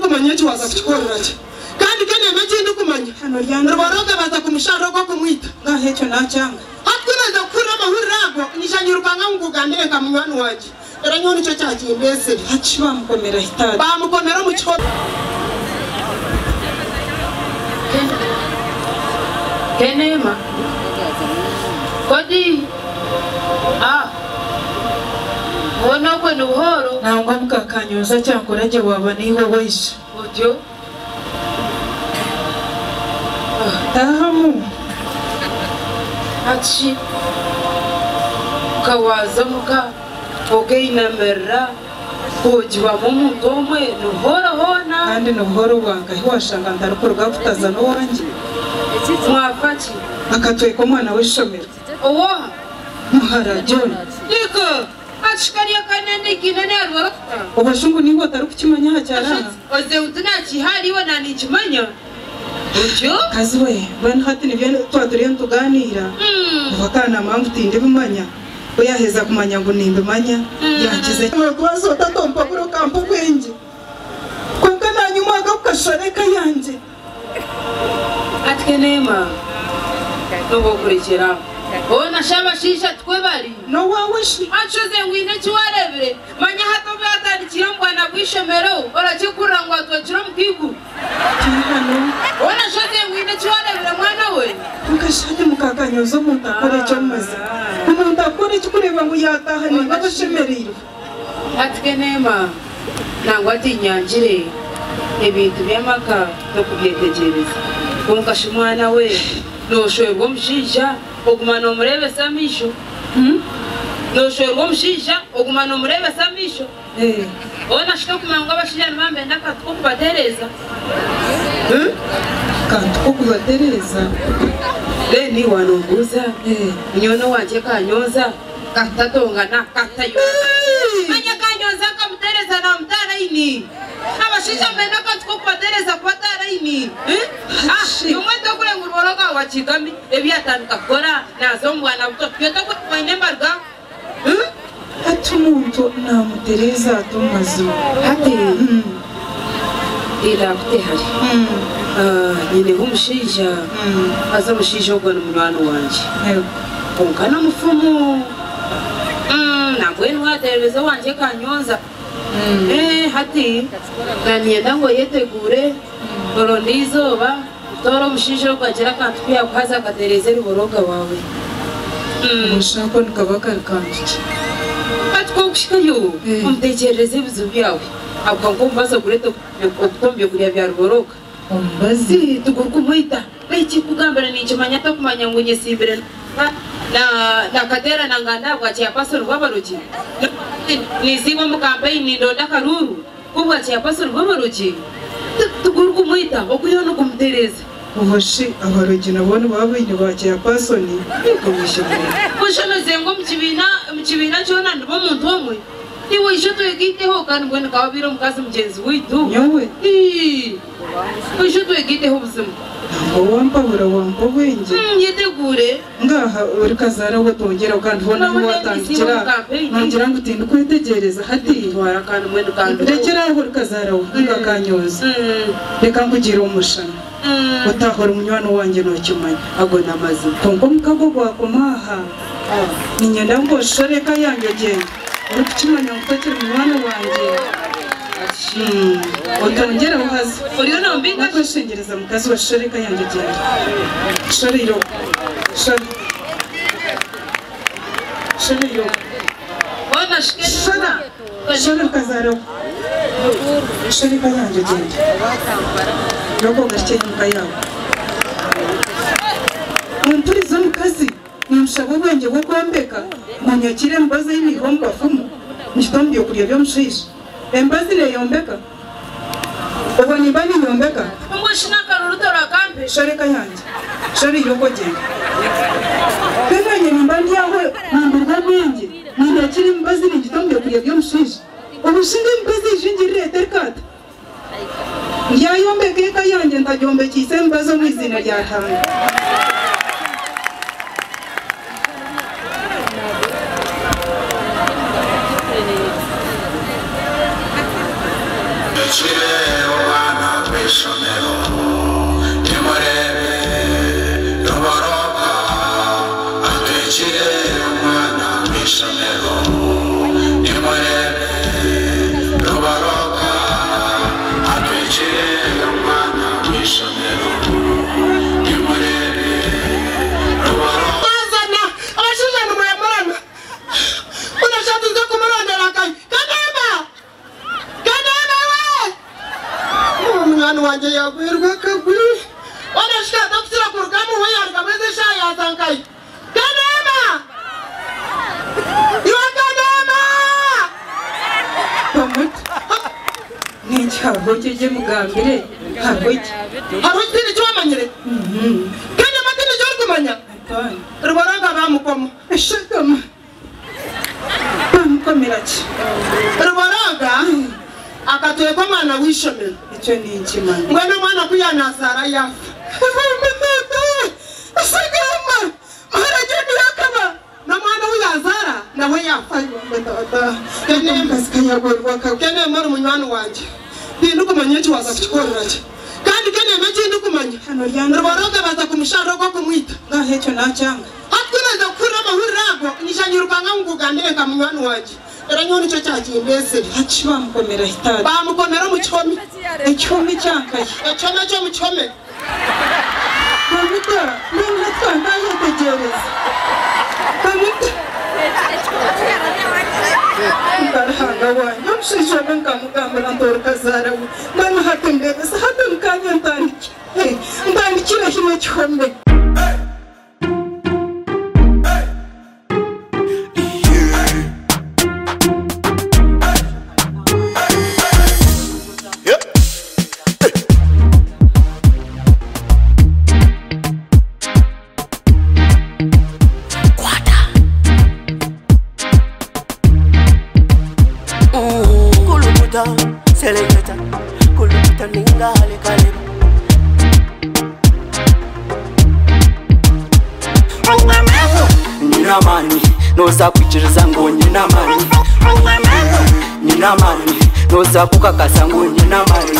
Tindikumanya eki waaza kukikorera ki. Kandi Kenema eki ndikumanya, Ruboroga baaza kumusharira ogw'okumwita. Ngaaha ekyo naakyanga. Hati ku naaheza kuhurira amahurire ago, naija nyirukanga ngu nkugambire nka munywani wangye. Reero nyowe nikyo kyakimbeesire. Hati shi baamukomera hi taata? Baamukomera omu kihome. Kenema, Kodi, Ah, hoona obwo ni buhooro. Nangwa mukakanyonza kyankora gye waaba niiwe waija. Otyo. Taahamu. Hati shi ka waaza omuka okeinamirira kwogibamu omuntu omwe ni buhooro hoona? Kandi ni buhooro bwange ahi waashanga ntarikuruga kutaza n'owangye. Mwafa ki? Akatweka omwana w'eishomero. Ow'oha? Muhara John. Yego! Ati kariya kanene kinene hariho. Obasha ngu niiwe otarikukimanya aha kyaro aha? Oze ngu tinakiha ahariiwe na ninkimanya. Otyo? Mukazi we, mbwenu hati nibyo twaba turiyo nitugaaniira, ngu akanama ngu tindibimanya. Ku yaaheza kumanya ngu nimbimanya, yankiza. Nookubaasa ota tompabura okampa obwengye? Kwonka naanye omwaka gukashara eka yangye. Hati Kenema nobu okurekyera aho. Hoona shi abashaija tikwo bari? N'owaawe shi? Anshoze ngu haine eki waareebire? Manya hati obu yaatandikire omu bwana bw'eishomero, orakikurira ngu atwekire omu kaiguru? Tihano. Hoona shi oze ngu haine eki waareebire mwana we? Kwonka shi hati mukaakanyooza omuntu akora eki omu mazima? Omuntu akora eki kureeba ngu yaataaha naiwe aba ashemereirwe. Hati Kenema nangwa tinyangire ebintu by'amaka n'okubyetegyereza. Kwonka shi mwana we, nooshwerwa omushaija oguma noomureebesa amaisho? Nooshwerwa omushaija oguma noomureebesa amaisho? Hoona shi tokumanya ngu abashaija nibaba nibenda akantu k'okubatereeza? Akantu k'okubatereeza? Then wanombuuza, nyowe n'owangye kanyonza. Katatongana, katayonza. Manya kanyonza nkamutereza namuta layini. Abashaija mbenda akantu k'okubatereza kubata layini. Ah, imwe tokure ngu ruboroga wa kigami ebi yatandika kukora naza omu bwana buto. Iwe tokure ngu aine embaruga. Hati omuntu namutereza ata omu mazima? Hati ndakute hari. Nyineho omushaija, haza omushaija ogwo ni munywani wangye. Kwonka n'omufumu. Nambwenu waatereereza owangye Kanyonza. Hati naaniinyenda ngu oyeteguure oronde eizooba otoore omushaija ogwo agire akantu ku yaakuha haza akatereeza ebiborooga waawe. Busha ako nikaba kari kantu ki? Hati ku orikuhikayo omuteekyerereze ebizibu byawe. Ahabw'okuba nk'omubazi ogureeta okuta omu byokurya bya ruborooga. Omubazi? Tigurikumwita. Ekikugambira ninkimanya tokumanya ngu nyesimbire na na Kateera na Nganda ahabwa Chairperson bw'abarogi. Ninsiiba omu campaign nindonda akaruuru k'obwa Chairperson bw'abarogi. Tigurikumwita okwihaho nigumutereeza. Obwo shi abarogi nabo nibaba baine ba Chairperson? Kushemeze ngu omu kibiina omu kibiina kyona ndiba omuntu omwe. Iwe oije otwegaiteho kandi mbwenu ka wabaire omukazi mugyenzi waitu. Nyowe? Ii. Oije otwegaiteho buzima. Nangwa wampabura wampa obwengye. Nyeteguure. Ngaaha ori kazaara we tongyeraho kandi hoona ahu watandikira nongira ngu tindikwetegyereza hati. Twara kandi mbwenu kandi. Rekyera aho ori kazaara we nka Kanyonza. Reka nkugire omushana. Otaaha ori munywani wangye nookimanya. Ago n'amazima. Kwonka omukago gwakoma aha. Niinyenda ngu oshore eka yangye ogyende orikukimanya ngu tokiri munywani wangye. Otongyereho haza. Oriyo noombinga ki? Nakweshengyereza mukazi we shora eka yangye ogyende. Shora eiroko. Shora. Shora eiroko. Hoona shi Kenny Shora. Shora okazaara we. Shora eka yangye ogyende. Iroko ogarukye omuka yaawe. Ompurize omukazi. Nimushaba obwengye bw'okwombeka, ngu nyakire emibazi ei naiha omu bafumu, ngite omu byokurya by'omushaija. Emibazi neeyombeka? Obwo nimba ninyombeka? Mbwenu shi n'akaruru torakampe? Shora eka yangye. Shora eiroko ogyende. Mbwenu naanye nimba ndi aho nimburwa obwengye, niinyakira emibazi ningita omu byokurya by'omushaija. Obwo shi ngu emibazi eija engirire eta erikata? Ndyayombeka eka yangye ntagyombekiise emibazi omu iziina rya Ruhanga. mw'ishomero nimurebe Ruboroga atwikire omwana mw'ishomero nimurebe Ruboroga atwikire omwana mw'ishomero nimurebe Ruboroga. Bazana abashaija nimwemurana unashatuze kumurondera nkayi kanema kanema we munywani wanje yagwirwa akagwi onashikaza kusira kurugamu we yarugamu eze eshaha yaza nkayi kanema iwe kanema. Bamuta ninki hariho ki mugambire hariho ki? Hariho ekindi ekiwamanyire kanema tindi ekyorikumanya Ruboroga bamukoma. Eshagama bamukomera ki? Ruboroga akatweka omwana w'ishomero. Ekyo ninkimanya. Mbwenu omwana ku yanazaara yafa. Tata eshagama muharagye yakaba. N'omwana ou yazaara nawe yafa. Tata omukazi kayagwerwa akagwi. Kenema ori munywani wangye tindikumanya eki waza kukikorera ki kandi kenema ekindikumanya Hano ryanga. Ruboroga baza kumushara ogw'okumwita. Ngaho ekyo nakyanga. Hati kuhurira amahurire ago nishanyirukanga nkugambire nka munywani wangye era nyowe nikyo kyakimbesire. Haki bamukomera hitata? Bamukomera omu kihome. Ekihome kyankahi? Ekihome ky'omu kihome. Bamuta mbwenu twandayetegereza bamuta nkaruhanga wange omushaija we nkamugambira nti orikazaara we mbwenu hati ndebesa hati mukanya ntandike ntandikire hino ekihome. Kulukuta, seleketa, kulukuta ninga halikaleba. Nyina amani, noza kwikiriza ngo nyina amani. Nyina amani, noza kukakasa ngo nyina amani.